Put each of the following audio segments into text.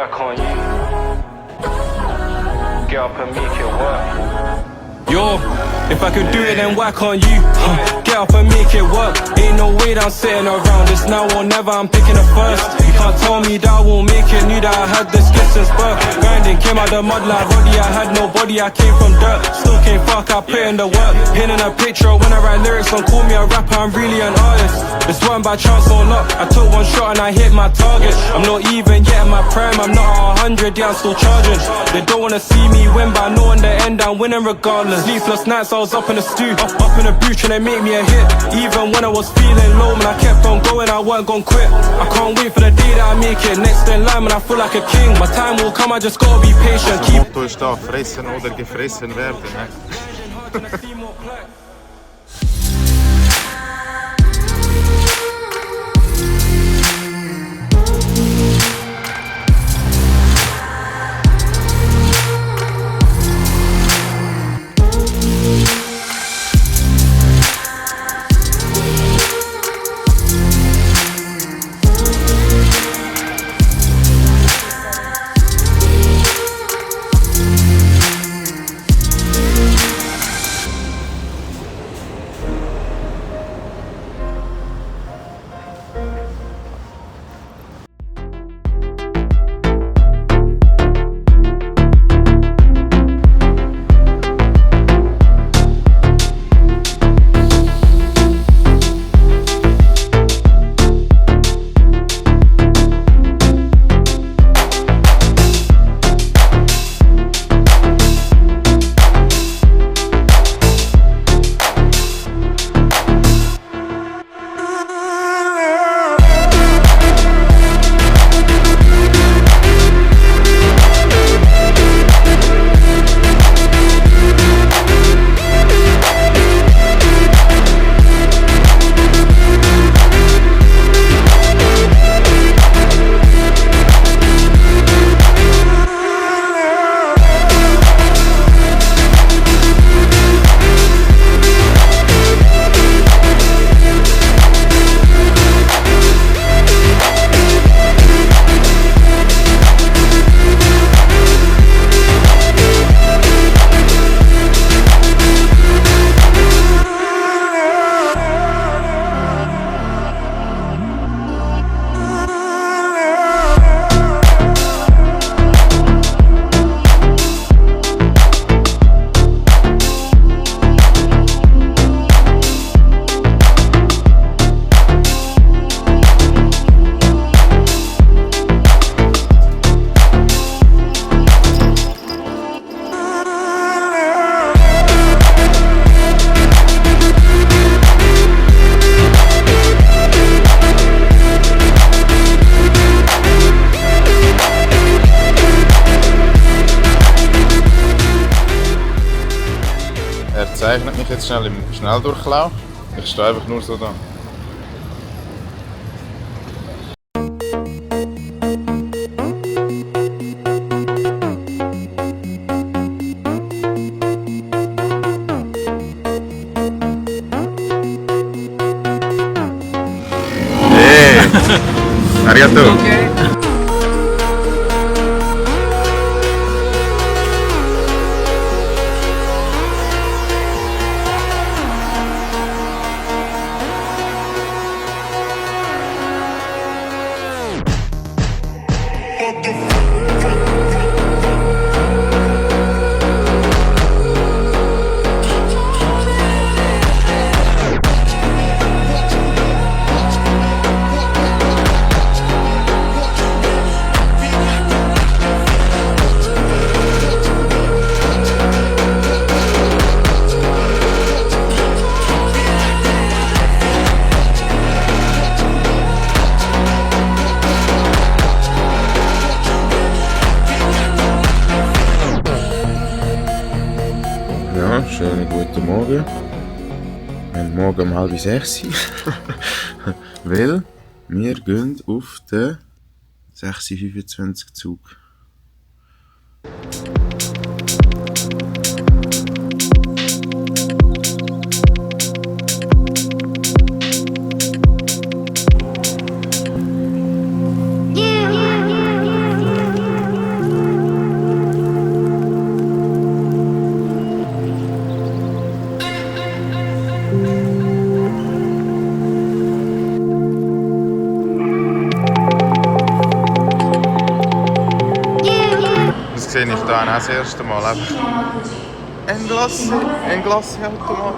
whack on you. Get up and make it work. Yo, if I could do it, then whack on you. Get up and make it work. Ain't no way that I'm sitting around. It's now or never, I'm picking it first. You can't tell me that I won't make it. Knew that I had the skills since birth. Grinding, came out the mud like Roddy. I had no body, I came from dirt. Still came fuck, I put in the work. Pinning a picture when I write lyrics. Don't call me a rapper, I'm really an artist. It's one by chance or luck. I took one shot and I hit my target. I'm not even yet in my prime, I'm not at 100, yeah, I'm still charging. They don't wanna see me win, but I know in the end I'm winning regardless. Sleepless nights, I was up in the stew, up in the booth trying to make me a hit. Even when I was feeling low, man, I kept on going, I weren't gon' quit. I can't wait for the day that I make it. Next in line, man, I feel like a king. My time will come, I just gotta be patient. Das Motto ist da, fressen oder gefressen werden. Er zeichnet mich jetzt schnell im Schnelldurchlauf. Ich stehe einfach nur so da. Hey! Arigato! Okay. Ja, schönen guten Morgen. Wir haben morgen um 5:30 weil wir gehen auf den 6:25 Zug. sehe ich da auch das erste Mal einfach ein Glacé-Automat.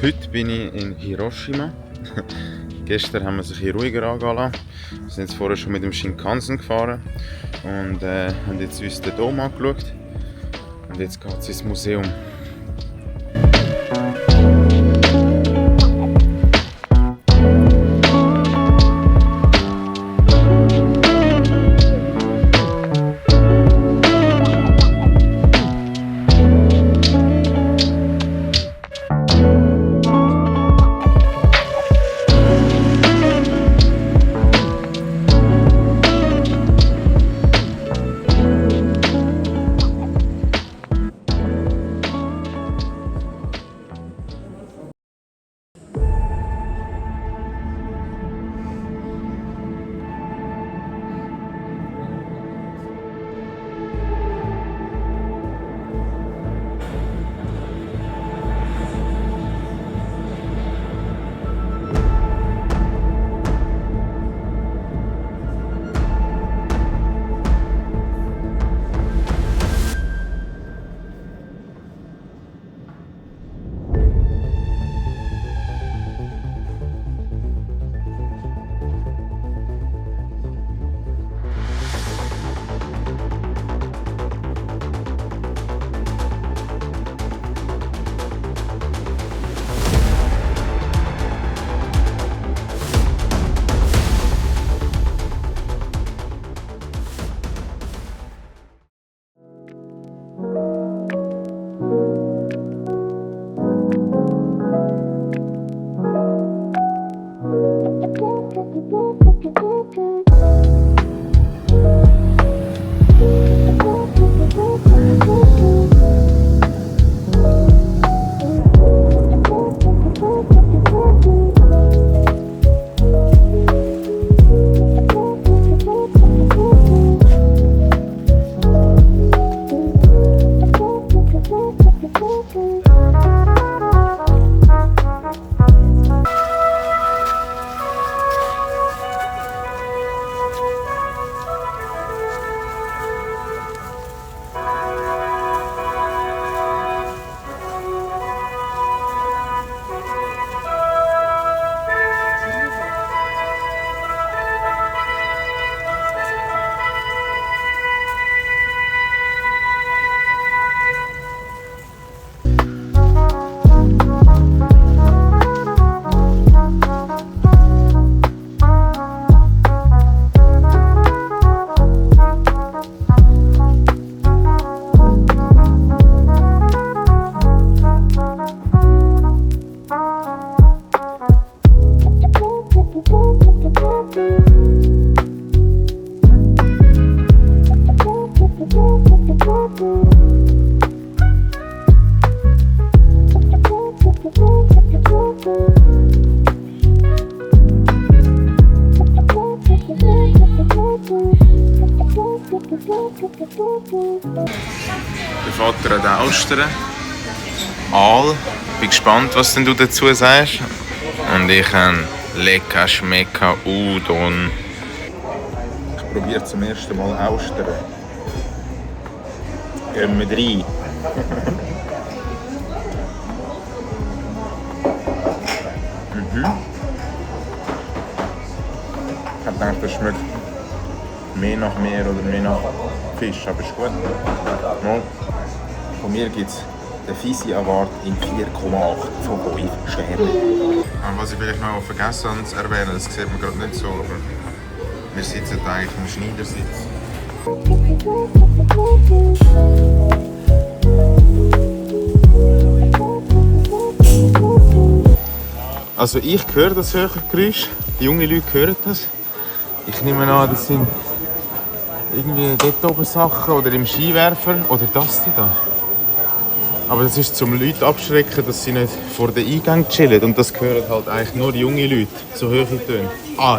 Heute bin ich in Hiroshima. Gestern haben wir es ein bisschen ruhiger angehen lassen. Wir sind jetzt vorher schon mit dem Shinkansen gefahren und haben jetzt uns den Dom angeschaut. Und jetzt geht es ins Museum. Der Vater hat Austern. Aal. Bin gespannt, was denn du dazu sagst. Und ich habe Lecker Schmecker Udon. Ich probiere zum ersten Mal Austern. Gehen wir rein. Ich habe gedacht, das schmeckt mehr nach Meer oder mehr nach Fisch, aber ist gut. Mal. Von mir gibt es den Fisi Award in 4,8 von 5 Sternen. Was ich vielleicht noch vergessen habe zu erwähnen, das sieht man gerade nicht so, aber wir sitzen eigentlich im Schneidersitz. Also ich höre das höhere Geräusch, die jungen Leute hören das. Ich nehme an, das sind irgendwie dort oben Sachen oder im Skiwerfer oder das da. Aber das ist zum Leute abschrecken, dass sie nicht vor den Eingang chillen. Und das hören halt eigentlich nur junge Leute, so hohe Töne.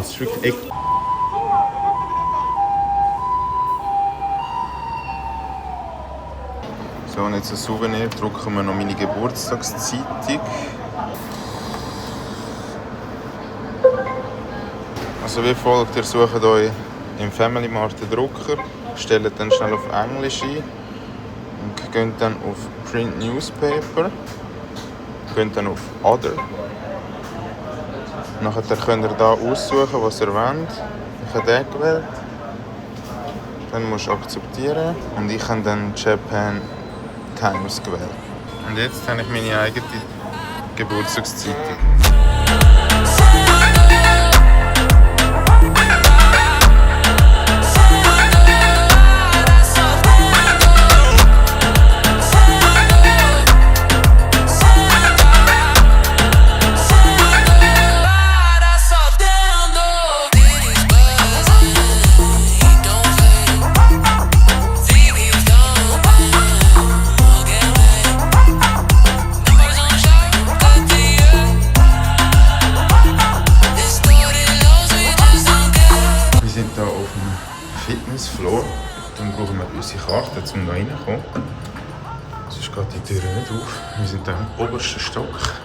Es ist wirklich echt. So, und jetzt ein Souvenir, drucken wir noch meine Geburtstagszeitung. Also wie folgt, ihr sucht euch im Family Mart den Drucker, stellt dann schnell auf Englisch ein und geht dann auf Print Newspaper, geht dann auf Other. Nachher könnt ihr hier aussuchen, was ihr wollt. Ich habe den gewählt. Dann musst du akzeptieren und ich habe dann Japan Times gewählt. Und jetzt habe ich meine eigene Geburtstagszeitung. Fitnessfloor. Dann brauchen wir unsere Karte, um da reinzukommen. Sonst geht die Tür nicht auf. Wir sind hier im obersten Stock.